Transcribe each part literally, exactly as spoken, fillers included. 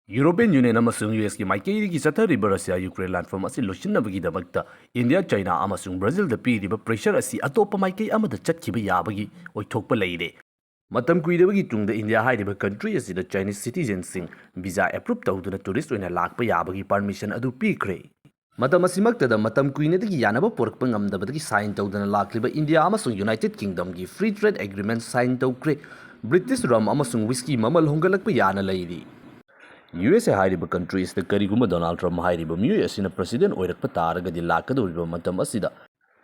European Union ꯑꯃꯁꯨꯡ U ꯑꯦꯁꯀꯤ ꯃꯥꯏꯀꯩꯗꯒꯤ ꯆꯠꯊꯔꯤꯕ ꯔꯁꯤꯌꯥ ꯌꯨꯀ꯭ꯔꯦꯟ ꯂꯥꯟꯐꯝ ꯑꯁꯤ ꯂꯣꯏꯁꯤꯟꯅꯕꯒꯤꯗꯃꯛꯇ ꯏꯟꯗꯤꯌꯥ, ꯆꯥꯏꯅꯥ ꯑꯃꯁꯨꯡ ꯕ꯭ꯔꯥꯖꯤꯜꯗ ꯄꯤꯔꯤꯕ pressure ꯑꯁꯤ ꯑꯇꯣꯞꯄ ꯃꯥꯏꯀꯩ ꯑꯃꯗ ꯆꯠꯈꯤꯕ ꯌꯥꯕꯒꯤ ꯑꯣꯏꯊꯣꯛꯄ ꯂꯩꯔꯦ꯫ ꯃꯇꯝ ꯀꯨꯏꯗꯕꯒꯤ ꯇꯨꯡꯗ ꯏꯟꯗꯤꯌꯥ ꯍꯥꯏꯔꯤꯕ country ꯑꯁꯤꯗ Chinese citizenꯁꯤꯡ visa approve ꯇꯧꯗꯨꯅ tourist ꯑꯣꯏꯅ ꯂꯥꯛꯄ ꯌꯥꯕꯒꯤ permission ꯑꯗꯨ ꯄꯤꯈ꯭ꯔꯦ꯫ ꯃꯇꯝ ꯑꯁꯤꯃꯛꯇꯗ ꯃꯇꯝ ꯀꯨꯏꯅꯗꯒꯤ ꯌꯥꯅꯕ ꯄꯨꯔꯛꯄ ꯉꯝꯗꯕꯗꯒꯤ sign ꯇꯧꯗꯅ ꯂꯥꯛꯂꯤꯕ ꯏꯟꯗꯤꯌꯥ ꯑꯃꯁꯨꯡ United Kingdomꯒꯤ free trade agreement sign ꯇꯧꯈ꯭ꯔꯦ꯫ British rum ꯑꯃꯁꯨꯡ whisky ꯃꯃꯜ ꯍꯣꯡꯒꯠꯂꯛꯄ ꯌꯥꯅ ꯂꯩꯔꯤ꯫ ꯌꯨ ꯑꯦꯁ ꯑꯦ ꯍꯥꯏꯔꯤꯕ country ꯑꯁꯤꯗ ꯀꯔꯤꯒꯨꯝꯕ ꯗꯣꯅꯥꯜꯗ ꯇ꯭ꯔꯝꯞ ꯍꯥꯏꯔꯤꯕ ꯃꯤꯑꯣꯏ ꯑꯁꯤꯅ president ꯑꯣꯏꯔꯛꯄ ꯇꯥꯔꯒꯗꯤ, ꯂꯥꯛꯀꯗꯧꯔꯤꯕ ꯃꯇꯝ ꯑꯁꯤꯗ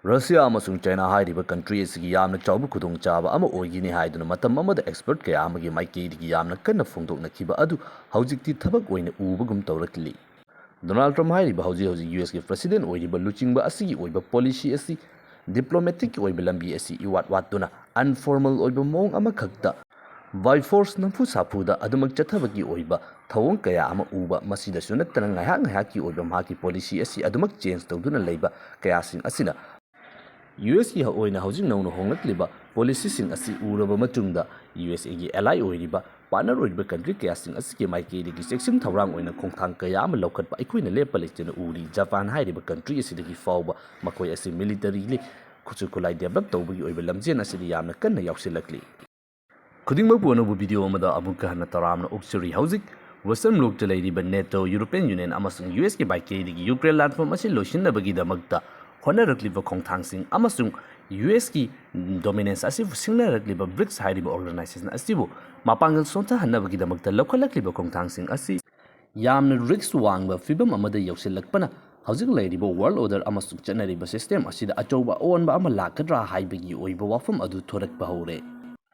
ꯔꯁꯤꯌꯥ ꯑꯃꯁꯨꯡ ꯆꯥꯏꯅꯥ ꯍꯥꯏꯔꯤꯕ country ꯑꯁꯤꯒꯤ ꯌꯥꯝꯅ ꯆꯥꯎꯕ ꯈꯨꯗꯣꯡꯆꯥꯕ ꯑꯃ ꯑꯣꯏꯒꯅꯤ ꯍꯥꯏꯗꯨꯅ ꯃꯇꯝ ꯑꯃꯗ expert ꯀꯌꯥ ꯑꯃꯒꯤ ꯃꯥꯏꯀꯩꯗꯒꯤ ꯌꯥꯝꯅ ꯀꯟꯅ ꯐꯣꯡꯗꯣꯛꯅꯈꯤꯕ ꯑꯗꯨ ꯍꯧꯖꯤꯛꯇꯤ ꯊꯕꯛ ꯑꯣꯏꯅ ꯎꯕꯒꯨꯝ ꯇꯧꯔꯛꯂꯤ꯫ ꯗꯣꯅꯥꯜꯗ ꯇ꯭ꯔꯝꯞ ꯍꯥꯏꯔꯤꯕ ꯍꯧꯖꯤꯛ ꯍꯧꯖꯤꯛ ꯌꯨ ꯑꯦꯁꯀꯤ president ꯑꯣꯏꯔꯤꯕ ꯂꯨꯆꯤꯡꯕ ꯑꯁꯤꯒꯤ ꯑꯣꯏꯕ policy ꯑꯁꯤ diplomatic ꯑꯣꯏꯕ ꯂꯝꯕꯤ ꯑꯁꯤ ꯏꯋꯥꯠ ꯋꯥꯠꯇꯨꯅ informal ꯑꯣꯏꯕ ꯃꯑꯣꯡ ꯑꯃꯈꯛꯇ by force, ꯅꯝꯐꯨ ꯁꯥꯐꯨꯗ ꯑꯗꯨꯃꯛ ꯆꯠꯊꯕꯒꯤ ꯑꯣꯏꯕ ꯊꯧꯑꯣꯡ ꯀꯌꯥ ꯑꯃ ꯎꯕ, ꯃꯁꯤꯗꯁꯨ ꯅꯠꯇꯅ ꯉꯥꯏꯍꯥꯛ ꯉꯥꯏꯍꯥꯛꯀꯤ ꯑꯣꯏꯕ ꯃꯍꯥꯛꯀꯤ policy ꯑꯁꯤ ꯑꯗꯨꯃꯛ change ꯇꯧꯗꯨꯅ ꯂꯩꯕ ꯀꯌꯥꯁꯤꯡ ꯑꯁꯤꯅ ꯌꯨ ꯑꯦꯁꯀꯤ ꯑꯣꯏꯅ ꯍꯧꯖꯤꯛ ꯅꯧꯅ ꯍꯣꯡꯂꯛꯂꯤꯕ policyꯁꯤꯡ ꯑꯁꯤ ꯎꯔꯕ ꯃꯇꯨꯡꯗ ꯌꯨ ꯑꯦꯁ ꯑꯦꯒꯤ ally ꯑꯣꯏꯔꯤꯕ, partner ꯑꯣꯏꯔꯤꯕ country ꯀꯌꯥꯁꯤꯡ ꯑꯁꯤꯒꯤ ꯃꯥꯏꯀꯩꯗꯒꯤ ꯆꯦꯛꯁꯤꯟ ꯊꯧꯔꯥꯡ ꯑꯣꯏꯅ ꯈꯣꯡꯊꯥꯡ ꯀꯌꯥ ꯑꯃ ꯂꯧꯈꯠꯄ ꯑꯩꯈꯣꯏꯅ ꯂꯦꯞꯄ ꯂꯩꯇꯅ ꯎꯔꯤ꯫ ꯖꯄꯥꯟ ꯍꯥꯏꯔꯤꯕ country ꯑꯁꯤꯗꯒꯤ ꯐꯥꯎꯕ ꯃꯈꯣꯏ ꯑꯁꯤ militarily ꯈꯨꯠꯁꯨ ꯈꯨꯠꯂꯥꯏ develop ꯇꯧꯕꯒꯤ ꯑꯣꯏꯕ ꯂꯝꯖꯦꯜ ꯑꯁꯤꯗ ꯌꯥꯝꯅ ꯀꯟꯅ ꯌꯥꯎꯁꯤꯜꯂꯛꯂꯤ꯫ ꯈꯨꯗꯤꯡꯃꯛꯄꯨ ꯑꯅꯧꯕ video ꯑꯃꯗ ꯑꯃꯨꯛꯀ ꯍꯟꯅ ꯇꯔꯥꯝꯅ ꯑꯣꯛꯆꯔꯤ꯫ ꯍꯧꯖꯤꯛ Western blockꯇ ꯂꯩꯔꯤꯕ NATO, European Union ꯑꯃꯁꯨꯡ ꯌꯨ ꯑꯦꯁꯀꯤ ꯃꯥꯏꯀꯩꯗꯒꯤ ꯌꯨꯀ꯭ꯔꯦꯟ ꯂꯥꯟꯐꯝ ꯑꯁꯤ ꯂꯣꯏꯁꯤꯟꯅꯕꯒꯤꯗꯃꯛꯇ ꯍꯣꯠꯅꯔꯛꯂꯤꯕ ꯈꯣꯡꯊꯥꯡꯁꯤꯡ ꯑꯃꯁꯨꯡ ꯌꯨ ꯑꯦꯁꯀꯤ dominance ꯑꯁꯤꯕꯨ ꯁꯤꯡꯅꯔꯛꯂꯤꯕ ꯕ꯭ꯔꯤꯛꯁ ꯍꯥꯏꯔꯤꯕ organization ꯑꯁꯤꯕꯨ ꯃꯄꯥꯡꯒꯜ ꯁꯣꯟꯊꯍꯟꯅꯕꯒꯤꯗꯃꯛꯇ ꯂꯧꯈꯠꯂꯛꯂꯤꯕ ꯈꯣꯡꯊꯥꯡꯁꯤꯡ ꯑꯁꯤ ꯌꯥꯝꯅ risk ꯋꯥꯡꯕ ꯐꯤꯕꯝ ꯑꯃꯗ ꯌꯧꯁꯤꯜꯂꯛꯄꯅ ꯍꯧꯖꯤꯛ ꯂꯩꯔꯤꯕ world order ꯑꯃꯁꯨꯡ ꯆꯠꯅꯔꯤꯕ system ꯑꯁꯤꯗ ꯑꯆꯧꯕ ꯑꯑꯣꯟꯕ ꯑꯃ ꯂꯥꯛꯀꯗ꯭ꯔꯥ ꯍꯥꯏꯕꯒꯤ ꯑꯣꯏꯕ ꯋꯥꯐꯝ ꯑꯗꯨ ꯊꯣꯔꯛꯄ ꯍꯧꯔꯦ꯫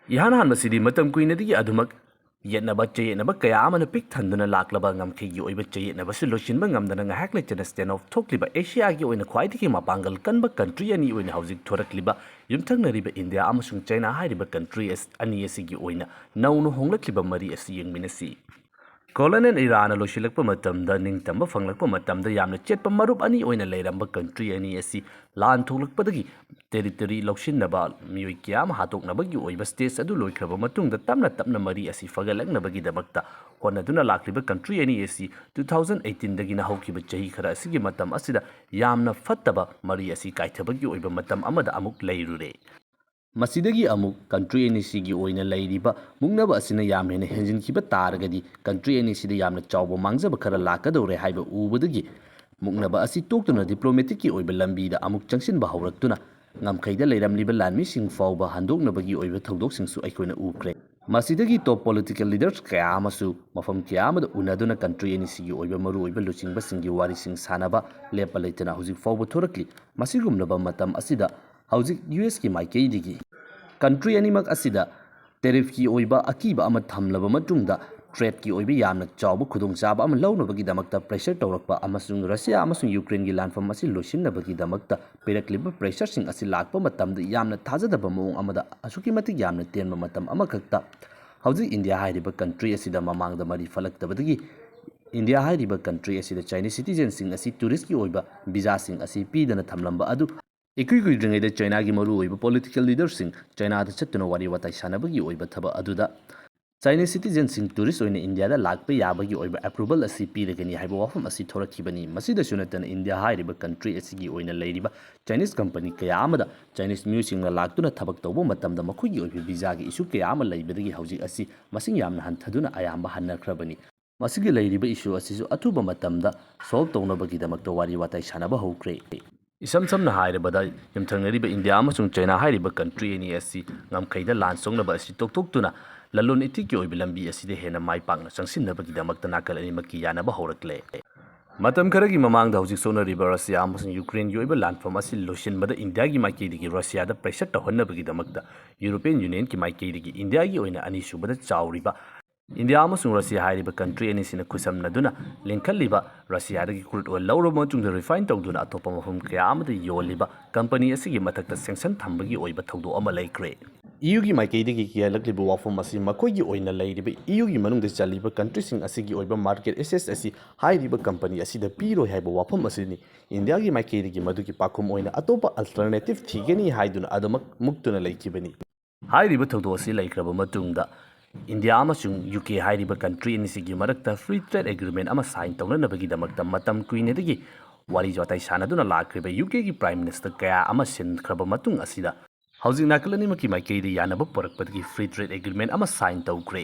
ꯏꯍꯥꯟ ꯍꯥꯟꯕꯁꯤꯗꯤ ꯃꯇꯝ ꯀꯨꯏꯅꯗꯒꯤ ꯑꯗꯨꯃꯛ ꯌꯦꯠꯅꯕ ꯆꯌꯦꯠꯅꯕ ꯀꯌꯥ ꯑꯃꯅ ꯄꯤꯛ ꯊꯟꯗꯨꯅ ꯂꯥꯛꯂꯕ ꯉꯝꯈꯩꯒꯤ ꯑꯣꯏꯕ ꯆꯌꯦꯠꯅꯕꯁꯨ ꯂꯣꯏꯁꯤꯟꯕ ꯉꯝꯗꯅ ꯉꯥꯏꯍꯥꯛ ꯂꯩꯇꯅ stand off ꯊꯣꯛꯂꯤꯕ ꯑꯦꯁꯤꯌꯥꯒꯤ ꯑꯣꯏꯅ ꯈ꯭ꯋꯥꯏꯗꯒꯤ ꯃꯄꯥꯡꯒꯜ ꯀꯟꯕ country ꯑꯅꯤ ꯑꯣꯏꯅ ꯍꯧꯖꯤꯛ ꯊꯣꯔꯛꯂꯤꯕ ꯌꯨꯝꯊꯪꯅꯔꯤꯕ ꯏꯟꯗꯤꯌꯥ ꯑꯃꯁꯨꯡ ꯆꯥꯏꯅꯥ ꯍꯥꯏꯔꯤꯕ country ꯑꯁ-, ꯑꯅꯤ ꯑꯁꯤꯒꯤ ꯑꯣꯏꯅ ꯅꯧꯅ ꯍꯣꯡꯂꯛꯂꯤꯕ ꯃꯔꯤ ꯑꯁꯤ ꯌꯦꯡꯃꯤꯟꯅꯁꯤ꯫ Colonial eraꯅ ꯂꯣꯏꯁꯤꯜꯂꯛꯄ ꯃꯇꯝꯗ, ꯅꯤꯡꯇꯝꯕ ꯐꯪꯂꯛꯄ ꯃꯇꯝꯗ, ꯌꯥꯝꯅ ꯆꯦꯠꯄ ꯃꯔꯨꯞ ꯑꯅꯤ ꯑꯣꯏꯅ ꯂꯩꯔꯝꯕ country ꯑꯅꯤ ꯑꯁꯤ ꯂꯥꯟ ꯊꯣꯛꯂꯛꯄꯗꯒꯤ territory ꯂꯧꯁꯤꯟꯅꯕ ꯃꯤꯑꯣꯏ ꯀꯌꯥ ꯑꯃ ꯍꯥꯠꯇꯣꯛꯅꯕꯒꯤ ꯑꯣꯏꯕ stage ꯑꯗꯨ ꯂꯣꯏꯈ꯭ꯔꯕ ꯃꯇꯨꯡꯗ, ꯇꯞꯅ ꯇꯞꯅ ꯃꯔꯤ ꯑꯁꯤ ꯐꯒꯠꯂꯛꯅꯕꯒꯤꯗꯃꯛꯇ ꯍꯣꯠꯅꯗꯨꯅ ꯂꯥꯛꯂꯤꯕ country ꯑꯅꯤ ꯑꯁꯤ two thousand eighteen ꯗꯒꯤꯅ ꯍꯧꯈꯤꯕ ꯆꯍꯤ ꯈꯔ ꯑꯁꯤꯒꯤ ꯃꯇꯝ ꯑꯁꯤꯗ ꯌꯥꯝꯅ ꯐꯠꯇꯕ ꯃꯔꯤ ꯑꯁꯤ ꯀꯥꯏꯊꯕꯒꯤ ꯑꯣꯏꯕ ꯃꯇꯝ ꯑꯃꯗ ꯑꯃꯨꯛ ꯂꯩꯔꯨꯔꯦ꯫ ꯃꯁꯤꯗꯒꯤ ꯑꯃꯨꯛ country ꯑꯅꯤꯁꯤꯒꯤ ꯑꯣꯏꯅ ꯂꯩꯔꯤꯕ ꯃꯨꯛꯅꯕ ꯑꯁꯤꯅ ꯌꯥꯝ ꯍꯦꯟꯅ ꯍꯦꯟꯖꯤꯟꯈꯤꯕ ꯇꯥꯔꯒꯗꯤ, country ꯑꯅꯤꯁꯤꯗ ꯌꯥꯝꯅ ꯆꯥꯎꯕ ꯃꯥꯡꯖꯕ ꯈꯔ ꯂꯥꯛꯀꯗꯧꯔꯦ ꯍꯥꯏꯕ ꯎꯕꯗꯒꯤ, ꯃꯨꯛꯅꯕ ꯑꯁꯤ ꯇꯣꯛꯇꯨꯅ diplomaticꯀꯤ ꯑꯣꯏꯕ ꯂꯝꯕꯤꯗ ꯑꯃꯨꯛ ꯆꯪꯁꯤꯟꯕ ꯍꯧꯔꯛꯇꯨꯅ, ꯉꯝꯈꯩꯗ ꯂꯩꯔꯝꯂꯤꯕ ꯂꯥꯟꯃꯤꯁꯤꯡ ꯐꯥꯎꯕ ꯍꯟꯗꯣꯛꯅꯕꯒꯤ ꯑꯣꯏꯕ ꯊꯧꯗꯣꯛꯁꯤꯡꯁꯨ ꯑꯩꯈꯣꯏꯅ ꯎꯈ꯭ꯔꯦ꯫ ꯃꯁꯤꯗꯒꯤ top political leaders ꯀꯌꯥ ꯑꯃꯁꯨ ꯃꯐꯝ ꯀꯌꯥ ꯑꯃꯗ ꯎꯅꯗꯨꯅ country ꯑꯅꯤꯁꯤꯒꯤ ꯑꯣꯏꯕ ꯃꯔꯨꯑꯣꯏꯕ ꯂꯨꯆꯤꯡꯕꯁꯤꯡꯒꯤ ꯋꯥꯔꯤꯁꯤꯡ ꯁꯥꯟꯅꯕ ꯂꯦꯞꯄ ꯂꯩꯇꯅ ꯍꯧꯖꯤꯛ ꯐꯥꯎꯕ ꯊꯣꯔꯛꯂꯤ꯫ ꯃꯁꯤꯒꯨꯝꯂꯕ ꯃꯇꯝ ꯑꯁꯤꯗ ꯍꯧꯖꯤꯛ USꯀꯤ ꯃꯥꯏꯀꯩꯗꯒꯤ country ꯑꯅꯤꯃꯛ ꯑꯁꯤꯗ tariffꯀꯤ ꯑꯣꯏꯕ ꯑꯀꯤꯕ ꯑꯃ ꯊꯝꯂꯕ ꯃꯇꯨꯡꯗ, tradeꯀꯤ ꯑꯣꯏꯕ ꯌꯥꯝꯅ ꯆꯥꯎꯕ ꯈꯨꯗꯣꯡꯆꯥꯕ ꯑꯃ ꯂꯧꯅꯕꯒꯤꯗꯃꯛꯇ pressure ꯇꯧꯔꯛꯄ ꯑꯃꯁꯨꯡ Russia ꯑꯃꯁꯨꯡ Ukraineꯒꯤ ꯂꯥꯟꯐꯝ ꯑꯁꯤ ꯂꯣꯏꯁꯤꯟꯅꯕꯒꯤꯗꯃꯛꯇ ꯄꯤꯔꯛꯂꯤꯕ pressureꯁꯤꯡ ꯑꯁꯤ ꯂꯥꯛꯄ ꯃꯇꯝꯗ, ꯌꯥꯝꯅ ꯊꯥꯖꯗꯕ ꯃꯑꯣꯡ ꯑꯃꯗ, ꯑꯁꯨꯛꯀꯤ ꯃꯇꯤꯛ ꯌꯥꯝꯅ ꯇꯦꯟꯕ ꯃꯇꯝ ꯑꯃꯈꯛꯇ ꯍꯧꯖꯤꯛ India ꯍꯥꯏꯔꯤꯕ country ꯑꯁꯤꯗ ꯃꯃꯥꯡꯗ ꯃꯔꯤ ꯐꯠꯂꯛꯇꯕꯗꯒꯤ, India ꯍꯥꯏꯔꯤꯕ country ꯑꯁꯤꯗ Chinese citizenꯁꯤꯡ ꯑꯁꯤ touristꯀꯤ ꯑꯣꯏꯕ visaꯁꯤꯡ ꯑꯁꯤ ꯄꯤꯗꯅ ꯊꯝꯂꯝꯕ ꯑꯗꯨ, ꯏꯀꯨꯏ ꯀꯨꯏꯗ꯭ꯔꯤꯉꯩꯗ Chinaꯒꯤ ꯃꯔꯨꯑꯣꯏꯕ political leaderꯁꯤꯡ Chinaꯗ ꯆꯠꯇꯨꯅ ꯋꯥꯔꯤ ꯋꯥꯇꯥꯏ ꯁꯥꯟꯅꯕꯒꯤ ꯑꯣꯏꯕ ꯊꯕꯛ ꯑꯗꯨꯗ, Chinese citizenꯁꯤꯡ tourist ꯑꯣꯏꯅ Indiaꯗ ꯂꯥꯛꯄ ꯌꯥꯕꯒꯤ ꯑꯣꯏꯕ approval ꯑꯁꯤ ꯄꯤꯔꯒꯅꯤ ꯍꯥꯏꯕ ꯋꯥꯐꯝ ꯑꯁꯤ ꯊꯣꯔꯛꯈꯤꯕꯅꯤ꯫ ꯃꯁꯤꯗꯁꯨ ꯅꯠꯇꯅ, India ꯍꯥꯏꯔꯤꯕ country ꯑꯁꯤꯒꯤ ꯑꯣꯏꯅ ꯂꯩꯔꯤꯕ Chinese company ꯀꯌꯥ ꯑꯃꯗ Chinese ꯃꯤꯑꯣꯏꯁꯤꯡꯅ ꯂꯥꯛꯇꯨꯅ ꯊꯕꯛ ꯇꯧꯕ ꯃꯇꯝꯗ ꯃꯈꯣꯏꯒꯤ ꯑꯣꯏꯕ visaꯒꯤ issue ꯀꯌꯥ ꯑꯃ ꯂꯩꯕꯗꯒꯤ ꯍꯧꯖꯤꯛ ꯑꯁꯤ ꯃꯁꯤꯡ ꯌꯥꯝꯅ ꯍꯟꯊꯗꯨꯅ ꯑꯌꯥꯝꯕ ꯍꯟꯅꯈ꯭ꯔꯕꯅꯤ꯫ ꯃꯁꯤꯒꯤ ꯂꯩꯔꯤꯕ issue ꯑꯁꯤꯁꯨ ꯑꯊꯨꯕ ꯃꯇꯝꯗ solve ꯇꯧꯅꯕꯒꯤꯗꯃꯛꯇ ꯋꯥꯔꯤ ꯋꯥꯇꯥꯏ ꯁꯥꯟꯅꯕ ꯍꯧꯈ꯭ꯔꯦ꯫ ꯏꯁꯝ ꯁꯝꯅ ꯍꯥꯏꯔꯕꯗ, ꯌꯨꯝꯊꯪꯅꯔꯤꯕ India ꯑꯃꯁꯨꯡ China ꯍꯥꯏꯔꯤꯕ country ꯑꯅꯤ ꯑꯁꯤ ꯉꯝꯈꯩꯗ ꯂꯥꯟ ꯁꯣꯛꯅꯕ ꯑꯁꯤ ꯇꯣꯛꯊꯣꯛꯇꯨꯅ, ꯂꯂꯣꯟ ꯏꯇꯤꯛꯀꯤ ꯑꯣꯏꯕ ꯂꯝꯕꯤ ꯑꯁꯤꯗ ꯍꯦꯟꯅ ꯃꯥꯏ ꯄꯥꯛꯅ ꯆꯪꯁꯤꯟꯅꯕꯒꯤꯗꯃꯛꯇ ꯅꯥꯀꯜ ꯑꯅꯤꯃꯛꯀꯤ ꯌꯥꯅꯕ ꯍꯧꯔꯛꯂꯦ꯫ ꯃꯇꯝ ꯈꯔꯒꯤ ꯃꯃꯥꯡꯗ ꯍꯧꯖꯤꯛ ꯁꯣꯛꯅꯔꯤꯕ Russiaꯒꯤ ꯑꯣꯏꯕ ꯂꯥꯟꯐꯝ ꯑꯁꯤ ꯂꯣꯏꯁꯤꯟꯕꯗ Indiaꯒꯤ ꯃꯥꯏꯀꯩꯗꯒꯤ Russiaꯗ pressure ꯇꯧꯍꯟꯅꯕꯒꯤꯗꯃꯛꯇ European Unionꯒꯤ ꯃꯥꯏꯀꯩꯗꯒꯤ Indiaꯒꯤ ꯑꯣꯏꯅ ꯑꯅꯤꯁꯨꯕꯗ ꯆꯥꯎꯔꯤꯕ, India ꯑꯃꯁꯨꯡ Russia ꯍꯥꯏꯔꯤꯕ country ꯑꯅꯤꯁꯤꯅ ꯈꯨꯠꯁꯝꯅꯗꯨꯅ ꯂꯤꯡꯈꯠꯂꯤꯕ Russiaꯗꯒꯤ crude oil ꯂꯧꯔꯕ ꯃꯇꯨꯡꯗ refine ꯇꯧꯗꯨꯅ ꯑꯇꯣꯞꯄ ꯃꯐꯝ ꯀꯌꯥ ꯑꯃꯗ ꯌꯣꯜꯂꯤꯕ company ꯑꯁꯤꯒꯤ ꯃꯊꯛꯇ sanction ꯊꯝꯕꯒꯤ ꯑꯣꯏꯕ ꯊꯧꯗꯣꯛ ꯑꯃ ꯂꯩꯈ꯭ꯔꯦ꯫ ꯏꯌꯨꯒꯤ ꯃꯥꯏꯀꯩꯗꯒꯤ ꯀꯤꯍꯜꯂꯛꯂꯤꯕ ꯋꯥꯐꯝ ꯑꯁꯤ ꯃꯈꯣꯏꯒꯤ ꯑꯣꯏꯅ ꯂꯩꯔꯤꯕ ꯏꯌꯨꯒꯤ ꯃꯅꯨꯡꯗ ꯆꯜꯂꯤꯕ ꯀꯟꯇ꯭ꯔꯤꯁꯤꯡ ꯑꯁꯤꯒꯤ ꯑꯣꯏꯕ ꯃꯥꯔꯀꯦꯠ ꯑꯦꯛꯁꯦꯁ ꯑꯁꯤ ꯍꯥꯏꯔꯤꯕ ꯀꯝꯄꯅꯤ ꯑꯁꯤꯗ ꯄꯤꯔꯣꯏ ꯍꯥꯏꯕ ꯋꯥꯐꯝ ꯑꯁꯤꯅꯤ꯫ ꯏꯟꯗꯤꯌꯥꯒꯤ ꯃꯥꯏꯀꯩꯗꯒꯤ ꯃꯗꯨꯒꯤ ꯄꯥꯎꯈꯨꯝ ꯑꯣꯏꯅ ꯑꯇꯣꯞꯄ ꯑꯜꯇꯔꯅꯦꯇꯤꯚ ꯊꯤꯒꯅꯤ ꯍꯥꯏꯗꯨꯅ ꯑꯗꯨꯃꯛ ꯃꯨꯛꯇꯨꯅ ꯂꯩꯈꯤꯕꯅꯤ꯫ ꯍꯥꯏꯔꯤꯕ ꯊꯧꯗꯣꯛ ꯑꯁꯤ ꯂꯩꯈ꯭ꯔꯕ ꯃꯇꯨꯡꯗ ꯏꯟꯗꯤꯌꯥ ꯑꯃꯁꯨꯡ ꯌꯨ ꯀꯦ ꯍꯥꯏꯔꯤꯕ ꯀꯟꯇ꯭ꯔꯤ ꯑꯅꯤꯁꯤꯒꯤ ꯃꯔꯛꯇ ꯐ꯭ꯔꯤ ꯇ꯭ꯔꯦꯗ ꯑꯦꯒ꯭ꯔꯤꯃꯦꯟ ꯑꯃ ꯁꯥꯏꯟ ꯇꯧꯅꯅꯕꯒꯤꯗꯃꯛꯇ ꯃꯇꯝ ꯀꯨꯏꯅꯗꯒꯤ ꯋꯥꯔꯤ ꯋꯥꯇꯥꯏ ꯁꯥꯟꯅꯗꯨꯅ ꯂꯥꯛꯈ꯭ꯔꯤꯕ ꯌꯨ ꯀꯦꯒꯤ ꯄ꯭ꯔꯥꯏꯝ ꯃꯤꯅꯤꯁꯇꯔ ꯀꯌꯥ ꯑꯃ ꯁꯤꯟꯈ꯭ꯔꯕ ꯃꯇꯨꯡ ꯑꯁꯤꯗ ꯍꯧꯖꯤꯛ ꯅꯥꯀꯜ ꯑꯅꯤꯃꯛꯀꯤ ꯃꯥꯏꯀꯩꯗ ꯌꯥꯅꯕ ꯄꯨꯔꯛꯄꯗꯒꯤ ꯐ꯭ꯔꯤ ꯇ꯭ꯔꯦꯗ ꯑꯦꯒ꯭ꯔꯤꯃꯦꯟ ꯑꯃ ꯁꯥꯏꯟ ꯇꯧꯈ꯭ꯔꯦ꯫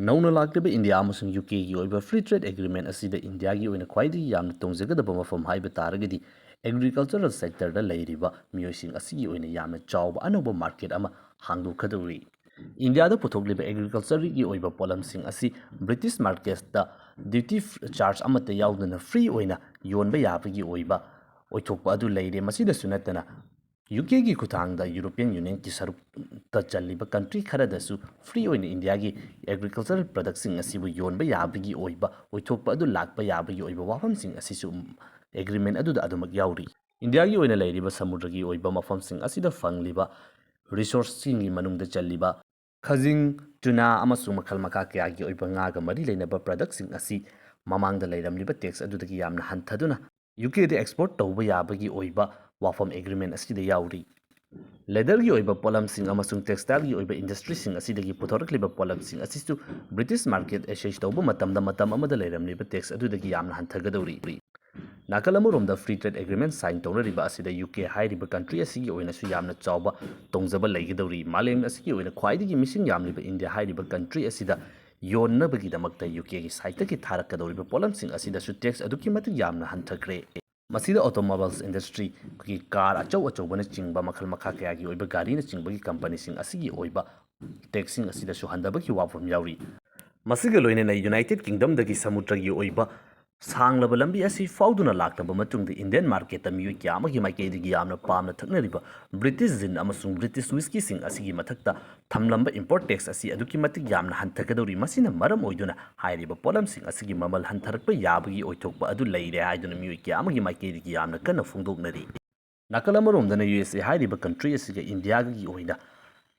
ꯅꯧꯅ ꯂꯥꯛꯂꯤꯕ ꯏꯟꯗꯤꯌꯥ ꯑꯃꯁꯨꯡ ꯌꯨ ꯀꯦꯒꯤ ꯑꯣꯏꯕ ꯐ꯭ꯔꯤ ꯇ꯭ꯔꯦꯗ ꯑꯦꯒ꯭ꯔꯤꯃꯦꯟ ꯑꯁꯤꯗ ꯏꯟꯗꯤꯌꯥꯒꯤ ꯑꯣꯏꯅ ꯈ꯭ꯋꯥꯏꯗꯒꯤ ꯌꯥꯝꯅ ꯇꯣꯡꯖꯒꯗꯕ ꯃꯐꯝ ꯍꯥꯏꯕ ꯇꯥꯔꯒꯗꯤ ꯑꯦꯒ꯭ꯔꯤꯀꯜꯆꯔꯦꯜ ꯁꯦꯛꯇꯔꯗ ꯂꯩꯔꯤꯕ ꯃꯤꯑꯣꯏꯁꯤꯡ ꯑꯁꯤꯒꯤ ꯑꯣꯏꯅ ꯌꯥꯝꯅ ꯆꯥꯎꯕ ꯑꯅꯧꯕ ꯃꯥꯔꯀꯦꯠ ꯑꯃ ꯍꯥꯡꯗꯣꯛꯀꯗꯧꯔꯤ꯫ ꯏꯟꯗꯤꯌꯥꯗ ꯄꯨꯊꯣꯛꯂꯤꯕ ꯑꯦꯒ꯭ꯔꯤꯀꯜꯆꯔꯒꯤ ꯑꯣꯏꯕ ꯄꯣꯠꯂꯝꯁꯤꯡ ꯑꯁꯤ ꯕ꯭ꯔꯤꯇꯤꯁ ꯃꯥꯔꯀꯦꯠꯇ ꯗ꯭ꯌꯨꯇꯤ ꯆꯥꯔꯖ ꯑꯃꯠꯇ ꯌꯥꯎꯗꯅ ꯐ꯭ꯔꯤ ꯑꯣꯏꯅ ꯌꯣꯟꯕ ꯌꯥꯕꯒꯤ ꯑꯣꯏꯕ ꯑꯣꯏꯊꯣꯛꯄ ꯑꯗꯨ ꯂꯩꯔꯦ꯫ ꯃꯁꯤꯗꯁꯨ ꯅꯠꯇꯅ ꯌꯨ ꯀꯦꯒꯤ ꯈꯨꯠꯊꯥꯡꯗ ꯌꯨꯔꯣꯄꯤꯌꯟ ꯌꯨꯅꯤꯌꯟꯒꯤ ꯁꯔꯨꯛꯇ ꯆꯜꯂꯤꯕ ꯀꯟꯇ꯭ꯔꯤ ꯈꯔꯗꯁꯨ ꯐ꯭ꯔꯤ ꯑꯣꯏꯅ ꯏꯟꯗꯤꯌꯥꯒꯤ ꯑꯦꯒ꯭ꯔꯤꯀꯜꯆꯔꯦꯜ ꯄ꯭ꯔꯗꯛꯁꯤꯡ ꯑꯁꯤꯕꯨ ꯌꯣꯟꯕ ꯌꯥꯕꯒꯤ ꯑꯣꯏꯕ ꯑꯣꯏꯊꯣꯛꯄ ꯑꯗꯨ ꯂꯥꯛꯄ ꯌꯥꯕꯒꯤ ꯑꯣꯏꯕ ꯋꯥꯐꯝꯁꯤꯡ ꯑꯁꯤꯁꯨ ꯑꯦꯒ꯭ꯔꯤꯃꯦꯟ ꯑꯗꯨꯗ ꯑꯗꯨꯃꯛ ꯌꯥꯎꯔꯤ꯫ ꯏꯟꯗꯤꯌꯥꯒꯤ ꯑꯣꯏꯅ ꯂꯩꯔꯤꯕ ꯁꯃꯨꯗ꯭ꯔꯒꯤ ꯑꯣꯏꯕ ꯃꯐꯝꯁꯤꯡ ꯑꯁꯤꯗ ꯐꯪꯂꯤꯕ ꯔꯤꯁꯣꯔꯁꯁꯤꯡꯒꯤ ꯃꯅꯨꯡꯗ ꯆꯜꯂꯤꯕ ꯈꯖꯤꯡ, ꯇꯨꯅꯥ ꯑꯃꯁꯨꯡ ꯃꯈꯜ ꯃꯈꯥ ꯀꯌꯥꯒꯤ ꯑꯣꯏꯕ ꯉꯥꯒ ꯃꯔꯤ ꯂꯩꯅꯕ ꯄ꯭ꯔꯗꯛꯁꯤꯡ ꯑꯁꯤ ꯃꯃꯥꯡꯗ ꯂꯩꯔꯝꯂꯤꯕ ꯇꯦꯛꯁ ꯑꯗꯨꯗꯒꯤ ꯌꯥꯝꯅ ꯍꯟꯊꯗꯨꯅ ꯌꯨ ꯀꯦꯗ ꯑꯦꯛꯁꯄꯣꯔꯠ ꯇꯧꯕ ꯌꯥꯕꯒꯤ ꯑꯣꯏꯕ ꯋꯥꯐꯝ ꯑꯦꯒ꯭ꯔꯤꯃꯦꯟ ꯑꯁꯤꯗ ꯌꯥꯎꯔꯤ꯫ ꯂꯦꯗꯔꯒꯤ ꯑꯣꯏꯕ ꯄꯣꯠꯂꯝꯁꯤꯡ ꯑꯃꯁꯨꯡ ꯇꯦꯛꯁꯇꯥꯏꯜꯒꯤ ꯑꯣꯏꯕ ꯏꯟꯗꯁꯇ꯭ꯔꯤꯁꯤꯡ ꯑꯁꯤꯗꯒꯤ ꯄꯨꯊꯣꯔꯛꯂꯤꯕ ꯄꯣꯠꯂꯝꯁꯤꯡ ꯑꯁꯤꯁꯨ ꯕ꯭ꯔꯤꯇꯤꯁ ꯃꯥꯔꯀꯦꯠ ꯑꯦꯛꯁꯦꯁ ꯇꯧꯕ ꯃꯇꯝꯗ ꯃꯇꯝ ꯑꯃꯗ ꯂꯩꯔꯝꯂꯤꯕ ꯇꯦꯛꯁ ꯑꯗꯨꯗꯒꯤ ꯌꯥꯝꯅ ꯍꯟꯊꯒꯗꯧꯔꯤ꯫ ꯅꯥꯀꯜ ꯑꯃꯔꯣꯝꯗ ꯐ꯭ꯔꯤ ꯇ꯭ꯔꯦꯗ ꯑꯦꯒ꯭ꯔꯤꯃꯦꯟ ꯁꯥꯏꯟ ꯇꯧꯅꯔꯤꯕ ꯑꯁꯤꯗ ꯌꯨ ꯀꯦ ꯍꯥꯏꯔꯤꯕ ꯀꯟꯇ꯭ꯔꯤ ꯑꯁꯤꯒꯤ ꯑꯣꯏꯅꯁꯨ ꯌꯥꯝꯅ ꯆꯥꯎꯕ ꯇꯣꯡꯖꯕ ꯂꯩꯒꯗꯧꯔꯤ꯫ ꯃꯥꯂꯦꯝ ꯑꯁꯤꯒꯤ ꯑꯣꯏꯅ ꯈ꯭ꯋꯥꯏꯗꯒꯤ ꯃꯤꯁꯤꯡ ꯌꯥꯝꯂꯤꯕ ꯏꯟꯗꯤꯌꯥ ꯍꯥꯏꯔꯤꯕ ꯀꯟꯇ꯭ꯔꯤ ꯑꯁꯤꯗ ꯌꯣꯟꯅꯕꯒꯤꯗꯃꯛꯇ ꯌꯨ ꯀꯦꯒꯤ ꯁꯥꯏꯠꯇꯒꯤ ꯊꯥꯔꯛꯀꯗꯧꯔꯤꯕ ꯄꯣꯠꯂꯝꯁꯤꯡ ꯑꯁꯤꯗꯁꯨ ꯇꯦꯛꯁ ꯑꯗꯨꯛꯀꯤ ꯃꯇꯤꯛ ꯌꯥꯝꯅ ꯍꯟꯊꯈ꯭ꯔꯦ꯫ ꯃꯁꯤꯗ ꯑꯣꯇꯣꯃꯣꯕꯥꯏꯜꯁ ꯏꯟꯗꯁꯇ꯭ꯔꯤ, ꯑꯩꯈꯣꯏꯒꯤ ꯀꯥꯔ ꯑꯆꯧ ꯑꯆꯧꯕꯅꯆꯤꯡꯕ, ꯃꯈꯜ ꯃꯈꯥ ꯀꯌꯥꯒꯤ ꯑꯣꯏꯕ ꯒꯥꯔꯤꯅꯆꯤꯡꯕꯒꯤ ꯀꯝꯄꯅꯤꯁꯤꯡ ꯑꯁꯤꯒꯤ ꯑꯣꯏꯕ ꯇꯦꯛꯁꯁꯤꯡ ꯑꯁꯤꯗꯁꯨ ꯍꯟꯊꯕꯒꯤ ꯋꯥꯐꯝ ꯌꯥꯎꯔꯤ꯫ ꯃꯁꯤꯒ ꯂꯣꯏꯅꯅ ꯌꯨꯅꯥꯏꯇꯦꯗ ꯀꯤꯡꯗꯝꯗꯒꯤ ꯁꯃꯨꯗ꯭ꯔꯒꯤ ꯑꯣꯏꯕ ꯁꯥꯡꯂꯕ ꯂꯝꯕꯤ ꯑꯁꯤ ꯐꯥꯎꯗꯨꯅ ꯂꯥꯛꯂꯕ ꯃꯇꯨꯡꯗ ꯏꯟꯗꯤꯌꯟ ꯃꯥꯔꯀꯦꯠꯇ ꯃꯤꯑꯣꯏ ꯀꯌꯥ ꯑꯃꯒꯤ ꯃꯥꯏꯀꯩꯗꯒꯤ ꯌꯥꯝꯅ ꯄꯥꯝꯅ ꯊꯛꯅꯔꯤꯕ ꯕ꯭ꯔꯤꯇꯤꯁ ꯖꯤꯟ ꯑꯃꯁꯨꯡ ꯕ꯭ꯔꯤꯇꯤꯁ ꯋꯤꯁꯀꯤꯁꯤꯡ ꯑꯁꯤꯒꯤ ꯃꯊꯛꯇ ꯊꯝꯂꯝꯕ ꯏꯝꯄꯣꯔꯠ ꯇꯦꯛꯁ ꯑꯁꯤ ꯑꯗꯨꯛꯀꯤ ꯃꯇꯤꯛ ꯌꯥꯝꯅ ꯍꯟꯊꯒꯗꯧꯔꯤ꯫ ꯃꯁꯤꯅ ꯃꯔꯝ ꯑꯣꯏꯗꯨꯅ ꯍꯥꯏꯔꯤꯕ ꯄꯣꯠꯂꯝꯁꯤꯡ ꯑꯁꯤꯒꯤ ꯃꯃꯜ ꯍꯟꯊꯔꯛꯄ ꯌꯥꯕꯒꯤ ꯑꯣꯏꯊꯣꯛꯄ ꯑꯗꯨ ꯂꯩꯔꯦ ꯍꯥꯏꯗꯨꯅ ꯃꯤꯑꯣꯏ ꯀꯌꯥ ꯑꯃꯒꯤ ꯃꯥꯏꯀꯩꯗꯒꯤ ꯌꯥꯝꯅ ꯀꯟꯅ ꯐꯣꯡꯗꯣꯛꯅꯔꯤ꯫ ꯅꯥꯀꯜ ꯑꯃꯔꯣꯝꯗꯅ ꯌꯨ ꯑꯦꯁ ꯑꯦ ꯍꯥꯏꯔꯤꯕ ꯀꯟꯇ꯭ꯔꯤ ꯑꯁꯤꯒ ꯏꯟꯗꯤꯌꯥꯒꯤ ꯑꯣꯏꯅ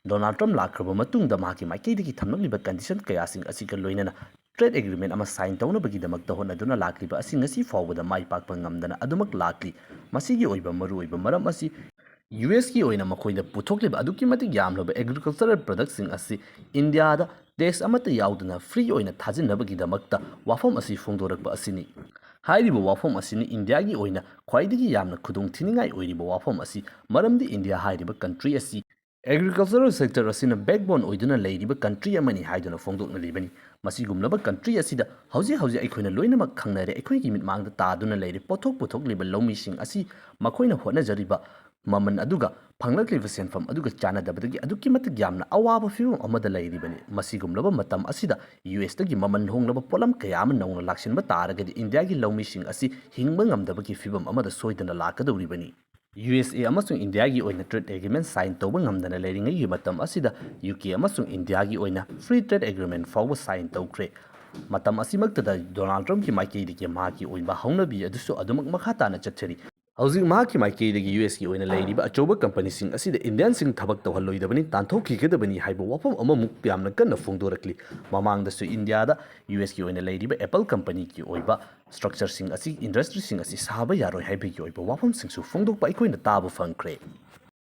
ꯗꯣꯅꯥꯜꯗ ꯇ꯭ꯔꯝꯞ ꯂꯥꯛꯈ꯭ꯔꯕ ꯃꯇꯨꯡꯗ ꯃꯍꯥꯛꯀꯤ ꯃꯥꯏꯀꯩꯗꯒꯤ ꯊꯝꯂꯛꯂꯤꯕ ꯀꯟꯗꯤꯁꯟ ꯀꯌꯥꯁꯤꯡ ꯑꯁꯤꯒ ꯂꯣꯏꯅꯅ ꯇ꯭ꯔꯦꯗ ꯑꯦꯒ꯭ꯔꯤꯃꯦꯟ ꯑꯃ ꯁꯥꯏꯟ ꯇꯧꯅꯕꯒꯤꯗꯃꯛꯇ ꯍꯣꯠꯅꯗꯨꯅ ꯂꯥꯛꯂꯤꯕ ꯑꯁꯤ ꯉꯁꯤ ꯐꯥꯎꯕꯗ ꯃꯥꯏ ꯄꯥꯛꯄ ꯉꯝꯗꯅ ꯑꯗꯨꯃꯛ ꯂꯥꯛꯂꯤ꯫ ꯃꯁꯤꯒꯤ ꯑꯣꯏꯕ ꯃꯔꯨꯑꯣꯏꯕ ꯃꯔꯝ ꯑꯁꯤ ꯌꯨ ꯑꯦꯁꯀꯤ ꯑꯣꯏꯅ ꯃꯈꯣꯏꯅ ꯄꯨꯊꯣꯛꯂꯤꯕ ꯑꯗꯨꯛꯀꯤ ꯃꯇꯤꯛ ꯌꯥꯝꯂꯕ ꯑꯦꯒ꯭ꯔꯤꯀꯜꯆꯔꯦꯜ ꯄ꯭ꯔꯗꯛꯁꯤꯡ ꯑꯁꯤ ꯏꯟꯗꯤꯌꯥꯗ ꯇꯦꯛꯁ ꯑꯃꯠꯇ ꯌꯥꯎꯗꯅ ꯐ꯭ꯔꯤ ꯑꯣꯏꯅ ꯊꯥꯖꯤꯟꯅꯕꯒꯤꯗꯃꯛꯇ ꯋꯥꯐꯝ ꯑꯁꯤ ꯐꯣꯡꯗꯣꯔꯛꯄ ꯑꯁꯤꯅꯤ꯫ ꯍꯥꯏꯔꯤꯕ ꯋꯥꯐꯝ ꯑꯁꯤꯅꯤ ꯏꯟꯗꯤꯌꯥꯒꯤ ꯑꯣꯏꯅ ꯈ꯭ꯋꯥꯏꯗꯒꯤ ꯌꯥꯝꯅ ꯈꯨꯗꯣꯡ ꯊꯤꯅꯤꯡꯉꯥꯏ ꯑꯣꯏꯔꯤꯕ ꯋꯥꯐꯝ ꯑꯁꯤ, ꯃꯔꯝꯗꯤ ꯏꯟꯗꯤꯌꯥ ꯍꯥꯏꯔꯤꯕ ꯀꯟꯇ꯭ꯔꯤ ꯑꯁꯤ ꯑꯦꯒ꯭ꯔꯤꯀꯜꯆꯔꯦꯜ ꯁꯦꯛꯇꯔ ꯑꯁꯤꯅ ꯕꯦꯛꯕꯣꯟ ꯑꯣꯏꯗꯨꯅ ꯂꯩꯔꯤꯕ ꯀꯟꯇ꯭ꯔꯤ ꯑꯃꯅꯤ ꯍꯥꯏꯗꯨꯅ ꯐꯣꯡꯗꯣꯛꯅꯔꯤꯕꯅꯤ꯫ ꯃꯁꯤꯒꯨꯝꯂꯕ ꯀꯟꯇ꯭ꯔꯤ ꯑꯁꯤꯗ ꯍꯧꯖꯤꯛ ꯍꯧꯖꯤꯛ ꯑꯩꯈꯣꯏꯅ ꯂꯣꯏꯅꯃꯛ ꯈꯪꯅꯔꯦ, ꯑꯩꯈꯣꯏꯒꯤ ꯃꯤꯠꯃꯥꯡꯗ ꯇꯥꯗꯨꯅ ꯂꯩꯔꯦ, ꯄꯣꯠꯊꯣꯛ ꯄꯨꯊꯣꯛꯂꯤꯕ ꯂꯧꯃꯤꯁꯤꯡ ꯑꯁꯤ ꯃꯈꯣꯏꯅ ꯍꯣꯠꯅꯖꯔꯤꯕ ꯃꯃꯜ ꯑꯗꯨꯒ ꯐꯪꯂꯛꯂꯤꯕ ꯁꯦꯟꯐꯝ ꯑꯗꯨꯒ ꯆꯥꯟꯅꯗꯕꯗꯒꯤ ꯑꯗꯨꯛꯀꯤ ꯃꯇꯤꯛ ꯌꯥꯝꯅ ꯑꯋꯥꯕ ꯐꯤꯕꯝ ꯑꯃꯗ ꯂꯩꯔꯤꯕꯅꯤ꯫ ꯃꯁꯤꯒꯨꯝꯂꯕ ꯃꯇꯝ ꯑꯁꯤꯗ ꯌꯨ ꯑꯦꯁꯇꯒꯤ ꯃꯃꯜ ꯍꯣꯡꯂꯕ ꯄꯣꯠꯂꯝ ꯀꯌꯥ ꯑꯃ ꯅꯧꯅ ꯂꯥꯛꯁꯤꯟꯕ ꯇꯥꯔꯒꯗꯤ ꯏꯟꯗꯤꯌꯥꯒꯤ ꯂꯧꯃꯤꯁꯤꯡ ꯑꯁꯤ ꯍꯤꯡꯕ ꯉꯝꯗꯕꯒꯤ ꯐꯤꯕꯝ ꯑꯃꯗ ꯁꯣꯏꯗꯅ ꯂꯥꯛꯀꯗꯧꯔꯤꯕꯅꯤ꯫ ꯌꯨ ꯑꯦꯁ ꯑꯦ ꯑꯃꯁꯨꯡ ꯏꯟꯗꯤꯌꯥꯒꯤ ꯑꯣꯏꯅ ꯇ꯭ꯔꯦꯗ ꯑꯦꯒ꯭ꯔꯤꯃꯦꯟ ꯁꯥꯏꯟ ꯇꯧꯕ ꯉꯝꯗꯅ ꯂꯩꯔꯤꯉꯩꯒꯤ ꯃꯇꯝ ꯑꯁꯤꯗ ꯌꯨ ꯀꯦ ꯑꯃꯁꯨꯡ ꯏꯟꯗꯤꯌꯥꯒꯤ ꯑꯣꯏꯅ ꯐ꯭ꯔꯤ ꯇ꯭ꯔꯦꯗ ꯑꯦꯒ꯭ꯔꯤꯃꯦꯟ ꯐꯥꯎꯕ ꯁꯥꯏꯟ ꯇꯧꯈ꯭ꯔꯦ꯫ ꯃꯇꯝ ꯑꯁꯤꯃꯛꯇꯗ ꯗꯣꯅꯥꯜꯗ ꯇ꯭ꯔꯝꯞꯀꯤ ꯃꯥꯏꯀꯩꯗꯒꯤ ꯃꯍꯥꯛꯀꯤ ꯑꯣꯏꯕ ꯍꯧꯅꯕꯤ ꯑꯗꯨꯁꯨ ꯑꯗꯨꯃꯛ ꯃꯈꯥ ꯇꯥꯅ ꯆꯠꯊꯔꯤ꯫ ꯍꯧꯖꯤꯛ ꯃꯍꯥꯛꯀꯤ ꯃꯥꯏꯀꯩꯗꯒꯤ ꯌꯨ ꯑꯦꯁꯀꯤ ꯑꯣꯏꯅ ꯂꯩꯔꯤꯕ ꯑꯆꯧꯕ ꯀꯝꯄꯅꯤꯁꯤꯡ ꯑꯁꯤꯗ ꯏꯟꯗꯤꯌꯥꯟꯁꯤꯡ ꯊꯕꯛ ꯇꯧꯍꯜꯂꯣꯏꯗꯕꯅꯤ, ꯇꯥꯟꯊꯣꯛꯈꯤꯒꯗꯕꯅꯤ ꯍꯥꯏꯕ ꯋꯥꯐꯝ ꯑꯃꯃꯨꯛ ꯌꯥꯝꯅ ꯀꯟꯅ ꯐꯣꯡꯗꯣꯔꯛꯂꯤ꯫ ꯃꯃꯥꯡꯗꯁꯨ ꯏꯟꯗꯤꯌꯥꯗ ꯌꯨ ꯑꯦꯁꯀꯤ ꯑꯣꯏꯅ ꯂꯩꯔꯤꯕ ꯑꯦꯄꯜ ꯀꯝꯄꯅꯤꯒꯤ ꯑꯣꯏꯕ ꯁ꯭ꯇ꯭ꯔꯛꯆꯔꯁꯤꯡ ꯑꯁꯤ, ꯏꯟꯗꯁꯇ꯭ꯔꯤꯁꯤꯡ ꯑꯁꯤ ꯁꯥꯕ ꯌꯥꯔꯣꯏ ꯍꯥꯏꯕꯒꯤ ꯑꯣꯏꯕ ꯋꯥꯐꯝꯁꯤꯡꯁꯨ ꯐꯣꯡꯗꯣꯛꯄ ꯑꯩꯈꯣꯏꯅ ꯇꯥꯕ ꯐꯪꯈ꯭ꯔꯦ꯫